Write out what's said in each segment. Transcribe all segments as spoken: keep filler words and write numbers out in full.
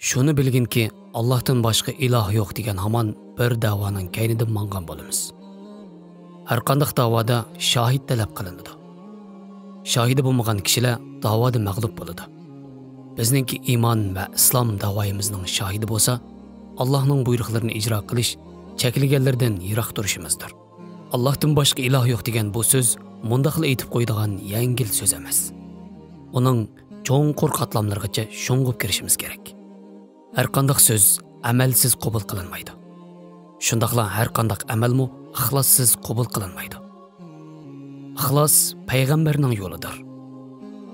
شۇنى بىلگىنكى، ئاللاھتىن باشقا ئىلاھ يوق دېگەن ھامان بىر دەۋانىڭ كەينىدىن ماڭغان بولىمىز. ھەرقانداق دەۋادا شاھىت تەلەپ قىلىنىدۇ. شاھىدى بولمىغان كىشىلەر دەۋادا مەغلۇپ بولىدۇ. بىزنىڭكى ئىمان ۋە ئىسلام دەۋايىمىزنىڭ شاھىدى بولسا، ئاللاھنىڭ بۇيرۇقلىرىنى ئىجرا قىلىش، چەكلىگەنلەردىن يىراق تۇرۇشىمىزدۇر. ئاللاھتىن باشقا ئىلاھ يوق دېگەن بۇ سۆز مۇنداقلا ئېيتىپ قويىدىغان يەڭگىل سۆز ئەمەس. ئۇنىڭ چوڭقۇر قاتلاملىرىغىچە شۇڭغۇپ كىرىشىمىز كېرەك. ھەرقانداق سۆز ئەمەلسىز قوبۇل قىلىنمايدۇ. شۇنداقلا ھەرقانداق ئەمەلمۇ ئىخلاسسىز قوبۇل قىلىنمايدۇ. ئىخلاس پەيغەمبەرنىڭ يولىدۇر.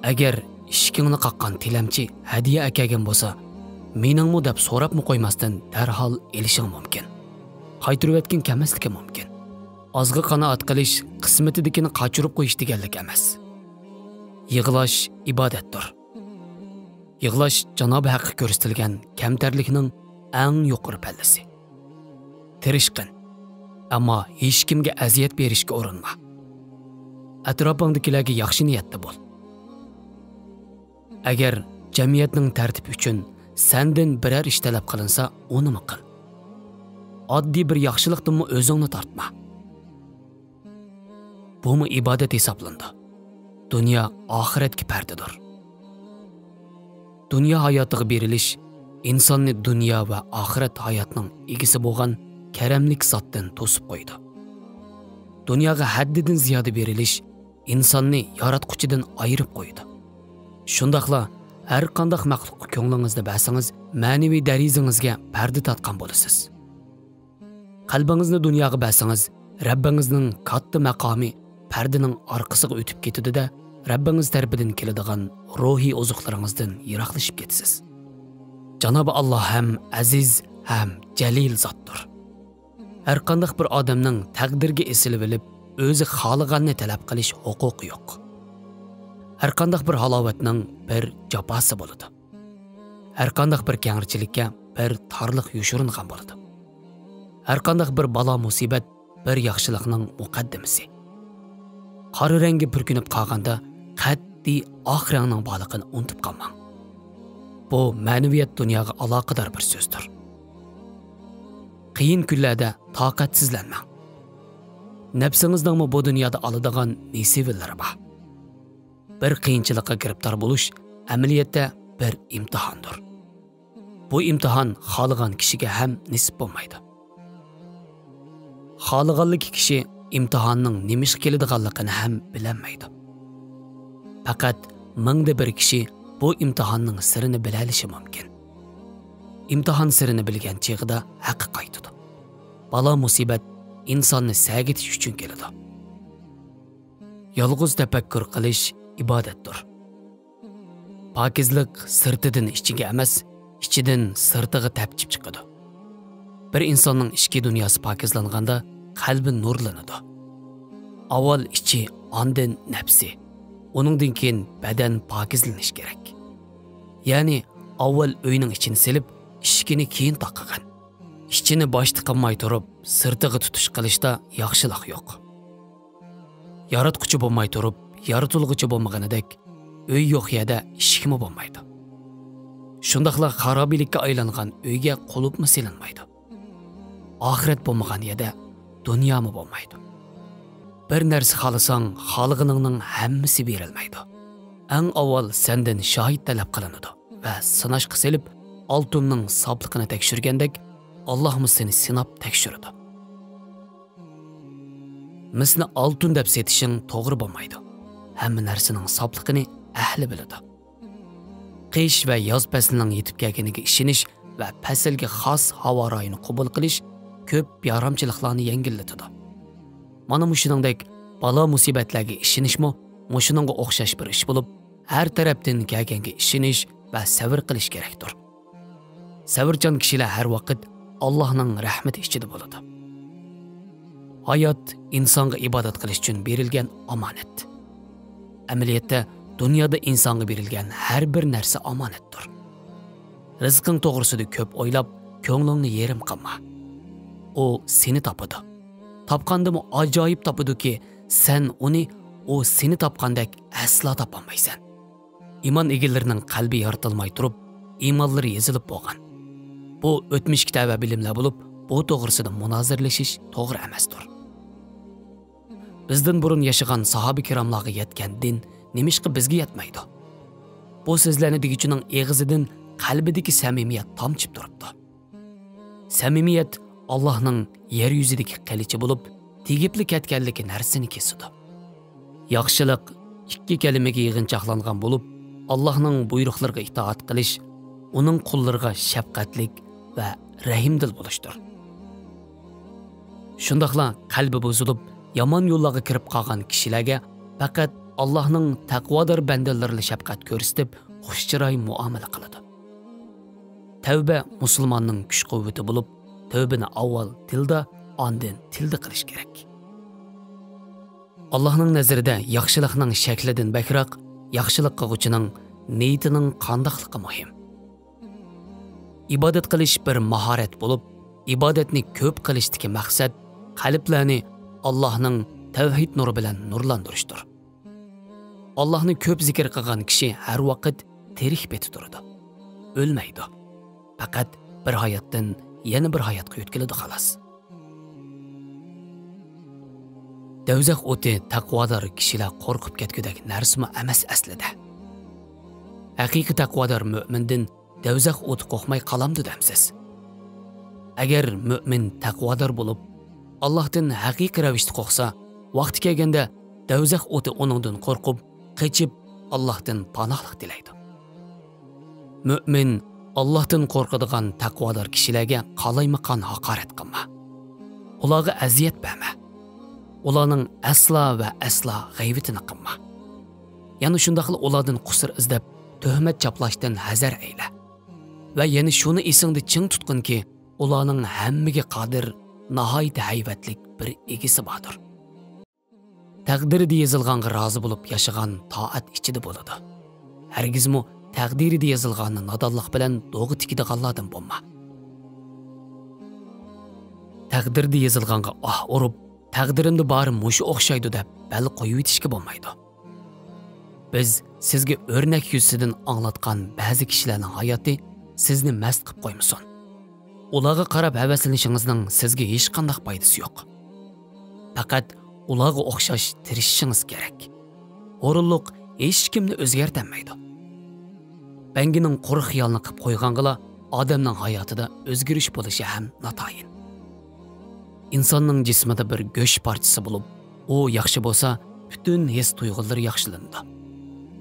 ئەگەر ئىشىكىڭنى قاققان تىلەمچى ھەدىيە ئەكەلگەن بولسا، مېنىڭمۇ دەپ سوراپمۇ قويماستىن دەرھال ئېلىشىڭ مۇمكىن. قايتۇرۇۋەتكىڭ كەلمەسلىكى مۇمكىن. ئازغا قانائەت قىلىش قىسمىتىدىكىنى قاچۇرۇپ قويۇش دېگەنلىك ئەمەس. يىغلاش ئىبادەتتۇر. يىغلاش جانابى ھەققە كۆرسىتىلگەن كەمتەرلىكنىڭ ئەڭ يۇقىرى پەللىسى. تىرىشقىن، ئەمما ھېچكىمگە ئەزىيەت بېرىشكە ئۇرۇنما. ئەتراپىڭدىكىلەرگە ياخشى نىيەتتە بول. ئەگەر جەمئىيەتنىڭ تەرتىپى ئۈچۈن سەندىن بىرەر ئىش تەلەپ قىلىنسا، ئۇنىمۇ قىل. ئاددىي بىر ياخشىلىقتىنمۇ ئۆزۈڭنى تارتما. بۇمۇ ئىبادەت ھېسابلىنىدۇ. دۇنيا ئاخىرەتكە پەردىدۇر. دۇنيا ھاياتىغا بېرىلىش ئىنساننى دۇنيا ۋە ئاخىرەت ھاياتنىڭ ئىگىسى بولغان كەرەملىك زاتتىن توسۇپ قويىدۇ. دۇنياغا ھەددىدىن زىيادە بېرىلىش ئىنساننى ياراتقۇچىدىن ئايرىپ قويىدۇ. شۇنداقلا ھەر قانداق مەخلۇققا كۆڭلىڭىزنى بەرسىڭىز، مەنىۋى دەرىجىڭىزگە پەردە تارتقان بولىسىز. قەلبىڭىزنى دۇنياغا بەرسىڭىز، رەببىڭىزنىڭ كاتتا مەقامى پەردىنىڭ ئارقىسىغا ئۆتۈپ كېتىدۇ-دە، رەببىڭىز تەرىپىدىن كېلىدىغان روھىي ئوزۇقلىرىڭىزدىن يىراقلىشىپ كېتىسىز. جانابى ئاللا ھەم ئەزىز، ھەم جەلىل زاتتۇر. ھەرقانداق بىر ئادەمنىڭ تەقدىرگە ئېسىلىۋېلىپ، ئۆزى خالىغاننى تەلەپ قىلىش ھوقۇقى يوق. ھەرقانداق بىر ھالاۋەتنىڭ بىر جاپاسى بولىدۇ. ھەرقانداق بىر كەڭرىچىلىككە بىر تارلىق يوشۇرۇنغان بولىدۇ. ھەرقانداق بىر بالا-مۇسىبەت بىر ياخشىلىقنىڭ مۇقەددىمىسى. قارا رەڭگە پۈركىنىپ قالغاندا، قەتئىي ئاق رەڭنىڭ بارلىقىنى ئۇنتۇپ قالماڭ. بۇ مەنىۋىيەت دۇنياغا ئالاقىدار بىر سۆزدۇر. قىيىن كۈنلەردە تاقەتسىزلەنمەڭ. نەپسىڭىزنىڭمۇ بۇ دۇنيادا ئالىدىغان نېسىۋىلىرى بار. بىر قىيىنچىلىققا گىرىپتار بولۇش ئەمەلىيەتتە بىر ئىمتىھاندۇر. بۇ ئىمتىھان خالىغان كىشىگە ھەم نېسىپ بولمايدۇ. خالىغانلىكى كىشى ئىمتىھاننىڭ نېمىشقا كېلىدىغانلىقىنى ھەم بىلەلمەيدۇ. پەقەت مىڭدا بىر كىشى بۇ ئىمتىھاننىڭ سىرىنى بىلەلىشى مۇمكىن. ئىمتىھان سىرىنى بىلگەن چېغىدا ھەققە قايتىدۇ. بالا-مۇسىبەت ئىنساننى سەگىتىش ئۈچۈن كېلىدۇ. يالغۇز تەپەككۇر قىلىش ئىبادەتتۇر. پاكىزلىق سىرتىدىن ئىچىگە ئەمەس، ئىچىدىن سىرتىغا تەپچىپ چىقىدۇ. بىر ئىنساننىڭ ئىچكى دۇنياسى پاكىزلانغاندا، قەلبى نۇرلىنىدۇ. ئاۋۋال ئىچى، ئاندىن نەپسى، ئۇنىڭدىن كېيىن بەدەن پاكىزلىنىشى كېرەك. يەنى ئاۋۋال ئۆينىڭ ئىچىنى سېلىپ، ئىشىكىنى كېيىن تاقىغىن. ئىچىنى باشتا قىلماي تۇرۇپ، سىرتىغا تۇتۇش قىلىشتا ياخشىلىق يوق. ياراتقۇچى بولماي تۇرۇپ، يارىتىلغۇچى بولمىغىنىدەك، ئۆي يوق يەردە ئىشىكمۇ بولمايدۇ. شۇنداقلا خارابىلىككە ئايلانغان ئۆيگە قۇلۇپمۇ سېلىنمايدۇ. ئاخىرەت بولمىغان يەردە دۇنيامۇ بولمايدۇ. بىر نەرسە خالىساڭ، خالىغىنىڭنىڭ ھەممىسى بېرىلمەيدۇ. ئەڭ ئاۋۋال سەندىن شاھىت تەلەپ قىلىنىدۇ ۋە سىناشقا سېلىپ، ئالتۇننىڭ ساپلىقىنى تەكشۈرگەندەك، ئاللاھمۇ سېنى سىناپ تەكشۈرىدۇ. مىسنى ئالتۇن دەپ سېتىشىڭ توغرا بولمايدۇ. ھەممە نەرسىنىڭ ساپلىقىنى ئەھلى بىلىدۇ. قىش ۋە ياز پەسلىنىڭ يېتىپ كەلگىنىگە ئىشىنىش ۋە پەسىلگە خاس ھاۋا رايىنى قوبۇل قىلىش كۆپ يارامچىلىقلارنى يەڭگىللىتىدۇ. مانا مۇشۇنىڭدەك بالا-مۇسىبەتلەرگە ئىشىنىشمۇ مۇشۇنىڭغا ئوخشاش بىر ئىش بولۇپ، ھەر تەرەپتىن كەلگەنگە ئىشىنىش ۋە سەۋر قىلىش كېرەكتۇر. سەۋرچان كىشىلەر ھەر ۋاقىت ئاللاھنىڭ رەھمىتى ئىچىدە بولىدۇ. ھايات ئىنسانغا ئىبادەت قىلىش ئۈچۈن بېرىلگەن ئامانەت. ئەمەلىيەتتە، دۇنيادا ئىنسانغا بېرىلگەن ھەر بىر نەرسە ئامانەتتۇر. رىزقىڭ توغرىسىدا كۆپ ئويلاپ، كۆڭلۈڭنى يېرىم قىلما. ئۇ سېنى تاپىدۇ. تاپقاندىمۇ ئاجايىپ تاپىدۇكى، سەن ئۇنى ئۇ سېنى تاپقاندەك ئەسلا تاپالمايسەن. ئىمان ئىگىلىرىنىڭ قەلبى يارىتىلماي تۇرۇپ، ئىمانلىرى يېزىلىپ بولغان. بۇ ئۆتمۈشكە تەۋە بىلىملەر بولۇپ، بۇ توغرىسىدا مۇنازىرىلىشىش توغرا ئەمەستۇر. بىزدىن بۇرۇن ياشىغان ساھابە كىراملارغا يەتكەن دىن نېمىشقا بىزگە يەتمەيدۇ؟ بۇ سۆزلەرنى دېگۈچىنىڭ ئېغىزىدىن قەلبىدىكى سەمىمىيەت تامچىپ تۇرۇپتۇ. سەمىمىيەت ئاللاھنىڭ يەر يۈزىدىكى قىلىچى بولۇپ، تېگىپلا كەتكەنلىكى نەرسىنى كېسىدۇ. ياخشىلىق ئىككى كەلىمىگە يىغىنچاقلانغان بولۇپ، ئاللاھنىڭ بۇيرۇقلىرىغا ئىتائەت قىلىش، ئۇنىڭ قۇللىرىغا شەپقەتلىك ۋە رەھىمدىل بولۇشتۇر. شۇنداقلا قەلبى بۇزۇلۇپ، يامان يوللارغا كىرىپ قالغان كىشىلەرگە پەقەت ئاللاھنىڭ تەقۋادار بەندىلىرىلا شەپقەت كۆرسىتىپ، خۇش چىراي مۇئامىلە قىلىدۇ. تەۋبە مۇسۇلماننىڭ كۈچ-قۇۋۋىتى بولۇپ، تەۋبىنى ئاۋۋال دىلدا، ئاندىن تىلدا قىلىش كېرەك. ئاللاھنىڭ نەزىرىدە ياخشىلىقنىڭ شەكلىدىن بەكرەك، ياخشىلىق قىلغۇچىنىڭ نىيىتىنىڭ قانداقلىقى مۇھىم. ئىبادەت قىلىش بىر ماھارەت بولۇپ، ئىبادەتنى كۆپ قىلىشتىكى مەقسەت قەلبلەرنى ئاللاھنىڭ تەۋھىد نۇرى بىلەن نۇرلاندۇرۇشتۇر. ئاللاھنى كۆپ زىكىر قىلغان كىشى ھەر ۋاقىت تىرىك پېتى تۇرىدۇ، ئۆلمەيدۇ. پەقەت بىر ھاياتتىن يەنە بىر ھاياتقا يۆتكىلىدۇ، خالاس. دوزاخ ئوتى تەقۋادار كىشىلەر قورقۇپ كەتكۈدەك نەرسىمۇ ئەمەس ئەسلىدە. ھەقىقىي تەقۋادار مۆمىندىن دوزاخ ئوتى قورقماي قالامدۇ دەمسىز؟ ئەگەر مۆمىن تەقۋادار بولۇپ، ئاللاھتىن ھەقىقىي رەۋىشتە قورقسا، ۋاقتى كەلگەندە دوزاخ ئوتى ئۇنىڭدىن قورقۇپ، قېچىپ، ئاللاھتىن پاناھلىق تىلەيدۇ. مۆمىن ئاللاھتىن قورقىدىغان تەقۋادار كىشىلەرگە قالايمىقان ھاقارەت قىلما. ئۇلارغا ئەزىيەت بەرمە. ئۇلارنىڭ ئەسلا ۋە ئەسلا غەيۋىتىنى قىلما. يەنە شۇنداقلا ئۇلاردىن قۇسۇر ئىزدەپ، تۆھمەت چاپلاشتىن ھەزەر ئەيلە. ۋە يەنە شۇنى ئېسىڭدە چىڭ تۇتقىنكى، ئۇلارنىڭ ھەممىگە قادىر، ناھايىتى ھەيۋەتلىك بىر ئىگىسى باردۇر. تەقدىرىدە يېزىلغانغا رازى بولۇپ ياشىغان تائەت ئىچىدە بولىدۇ. ھەرگىزمۇ تەقدىرىدە يېزىلغاننى نادانلىق بىلەن دوغا تىكىدىغانلاردىن بولما. تەقدىردە يېزىلغانغا ئاھ ئۇرۇپ، تەقدىرىمدە بارى مۇشۇ ئوخشايدۇ دەپ بەل قويۇۋېتىشكە بولمايدۇ. بىز سىزگە ئۆرنەك يۈزىسىدىن ئاڭلاتقان بەزى كىشىلەرنىڭ ھاياتى سىزنى مەست قىپ قويمىسۇن. ئۇلارغا قاراپ ھەۋەسلىنىشىڭىزنىڭ سىزگە ھېچقانداق پايدىسى يوق. پەقەت ئۇلارغا ئوخشاش تىرىشىشىڭىز كېرەك. ھۇرۇنلۇق ھېچكىمنى ئۆزگەرتەلمەيدۇ. بەڭگىنىڭ قۇرۇق خىيالىنى قىپ قويغانغىلا، ئادەمنىڭ ھاياتىدا ئۆزگىرىش بولۇشى ھەم ناتايىن. ئىنساننىڭ جىسمىدا بىر گۆش پارچىسى بولۇپ، ئۇ ياخشى بولسا، پۈتۈن ھېس تۇيغۇلىرى ياخشىلىنىدۇ.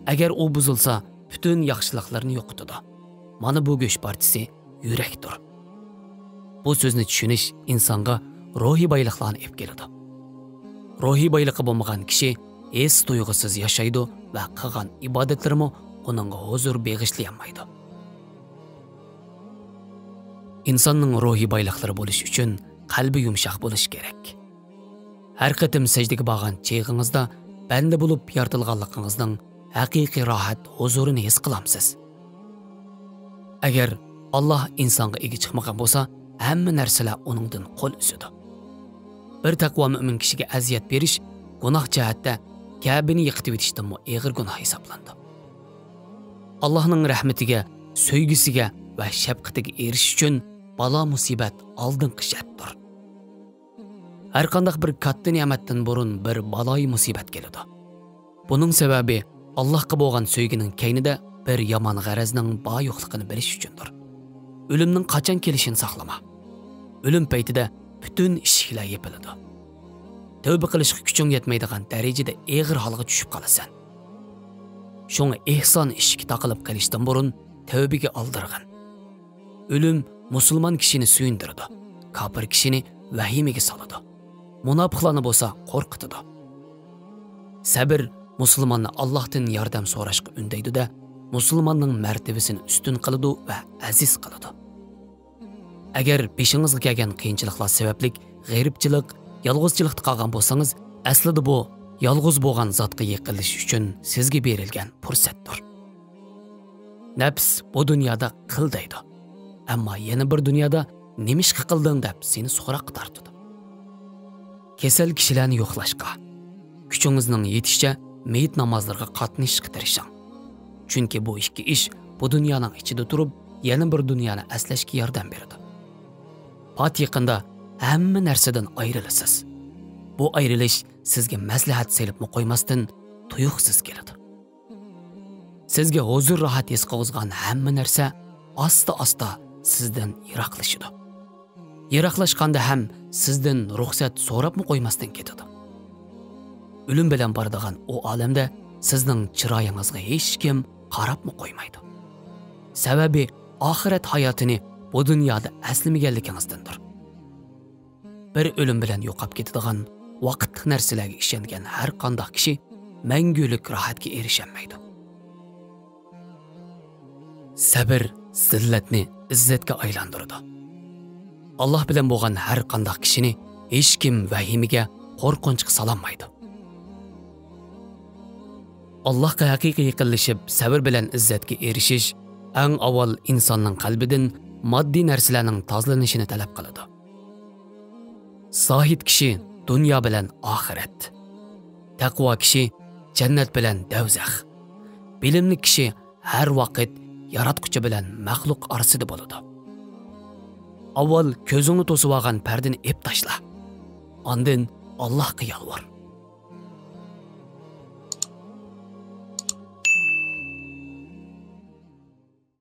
ئەگەر ئۇ بۇزۇلسا، پۈتۈن ياخشىلىقلىرىنى يوقىتىدۇ. مانا بۇ گۆش پارچىسى يۈرەكتۇر. بۇ سۆزنى چۈشىنىش ئىنسانغا روھىي بايلىقلارنى ئېلىپ كېلىدۇ. روھىي بايلىقى بولمىغان كىشى ھېس تۇيغۇسىز ياشايدۇ ۋە قىلغان ئىبادەتلىرىمۇ ئۇنىڭغا ھۇزۇر بېغىشلىيالمايدۇ. ئىنساننىڭ روھىي بايلىقلىرى بولۇش ئۈچۈن قەلبى يۇمشاق بولۇشى كېرەك. ھەر قېتىم سەجدىگە بارغان چېغىڭىزدا بەندە بولۇپ يارىتىلغانلىقىڭىزنىڭ ھەقىقىي راھەت ھۇزۇرىنى ھېس قىلامسىز؟ ئەگەر ئاللاھ ئىنسانغا ئىگە چىقمىغان بولسا، ھەممە نەرسىلەر ئۇنىڭدىن قول ئۈزىدۇ. بىر تەقۋا مۆمىن كىشىگە ئەزىيەت بېرىش گۇناھ جەھەتتە كەبىنى يىقىتىۋېتىشتىنمۇ ئېغىر گۇناھ ھېسابلىنىدۇ. ئاللاھنىڭ رەھمىتىگە، سۆيگۈسىگە ۋە شەپقىتىگە ئېرىشىش ئۈچۈن بالا-مۇسىبەت ئالدىنقى شەرتتۇر. ھەرقانداق بىر كاتتا نېمەتتىن بۇرۇن بىر بالايى مۇسىبەت كېلىدۇ. بۇنىڭ سەۋەبى ئاللاھقا بولغان سۆيگۈنىڭ كەينىدە بىر يامان غەرەزنىڭ بار-يوقلۇقىنى بىلىش ئۈچۈندۇر. ئۆلۈمنىڭ قاچان كېلىشىنى ساقلىما. ئۆلۈم پەيتىدە پۈتۈن ئىشىكلەر يېپىلىدۇ. تەۋبە قىلىشقا كۈچۈڭ يەتمەيدىغان دەرىجىدە ئېغىر ھالغا چۈشۈپ قالىسەن. شۇڭا ئېھسان ئىشىكى تاقىلىپ قېلىشتىن بۇرۇن تەۋبىگە ئالدىرىغىن. ئۆلۈم مۇسۇلمان كىشىنى سۆيۈندۈرىدۇ، كاپىر كىشىنى ۋەھىمىگە سالىدۇ، مۇناپىقلارنى بولسا قورقۇتىدۇ. سەبر مۇسۇلماننى ئاللاھتىن ياردەم سوراشقا ئۈندەيدۇ-دە، مۇسۇلماننىڭ مەرتىۋىسىنى ئۈستۈن قىلىدۇ ۋە ئەزىز قىلىدۇ. ئەگەر بېشىڭىزغا كەلگەن قىيىنچىلىقلار سەۋەبلىك غېرىبچىلىق، يالغۇزچىلىقتا قالغان بولسىڭىز، ئەسلىدە بۇ يالغۇز بولغان زاتقا يېقىنلىشىش ئۈچۈن سىزگە بېرىلگەن پۇرسەتتۇر. نەپس بۇ دۇنيادا قىل دەيدۇ، ئەمما يەنە بىر دۇنيادا نېمىشقا قىلدىڭ دەپ سېنى سوراققا تارتىدۇ. كېسەل كىشىلەرنى يوقلاشقا، كۈچىڭىزنىڭ يېتىشىچە مېيىت نامازلىرىغا قاتنىشىشقا تىرىشىڭ. چۈنكى بۇ ئىككى ئىش بۇ دۇنيانىڭ ئىچىدە تۇرۇپ، يەنە بىر دۇنيانى ئەسلەشكە ياردەم بېرىدۇ. پات يېقىندا ھەممە نەرسىدىن ئايرىلىسىز. بۇ ئايرىلىش سىزگە مەسلىھەت سېلىپمۇ قويماستىن، تۇيۇقسىز كېلىدۇ. سىزگە ھۇزۇر-راھەت ھېس قىلغۇزغان ھەممە نەرسە ئاستا-ئاستا سىزدىن يىراقلىشىدۇ. يىراقلاشقاندا ھەم سىزدىن رۇخسەت سوراپمۇ قويماستىن كېتىدۇ. ئۆلۈم بىلەن بارىدىغان ئۇ ئالەمدە سىزنىڭ چىرايىڭىزغا ھېچكىم قاراپمۇ قويمايدۇ. سەۋەبى، ئاخىرەت ھاياتىنى بۇ دۇنيادا ئەسلىمىگەنلىكىڭىزدىندۇر. بىر ئۆلۈم بىلەن يوقاپ كېتىدىغان ۋاقىتلىق نەرسىلەرگە ئىشەنگەن ھەر قانداق كىشى مەڭگۈلۈك راھەتكە ئېرىشەلمەيدۇ. سەبر زىللەتنى ئىززەتكە ئايلاندۇرىدۇ. ئاللاھ بىلەن بولغان ھەر قانداق كىشىنى ھېچكىم ۋەھىمىگە، قورقۇنچقا سالالمايدۇ. ئاللاھقا ھەقىقىي يېقىنلىشىپ، سەۋر بىلەن ئىززەتكە ئېرىشىش ئەڭ ئاۋۋال ئىنساننىڭ قەلبىدىن ماددىي نەرسىلەرنىڭ تازىلىنىشىنى تەلەپ قىلىدۇ. زاھىد كىشى دۇنيا بىلەن ئاخىرەت، تەقۋا كىشى جەننەت بىلەن دەۋزەخ، بىلىملىك كىشى ھەر ۋاقىت ياراتقۇچى بىلەن مەخلۇق ئارىسىدا بولىدۇ. ئاۋۋال كۆزۈڭنى توسۇۋالغان پەردىنى ئېپ تاشلا. ئاندىن ئاللاھقا يالۋۇر.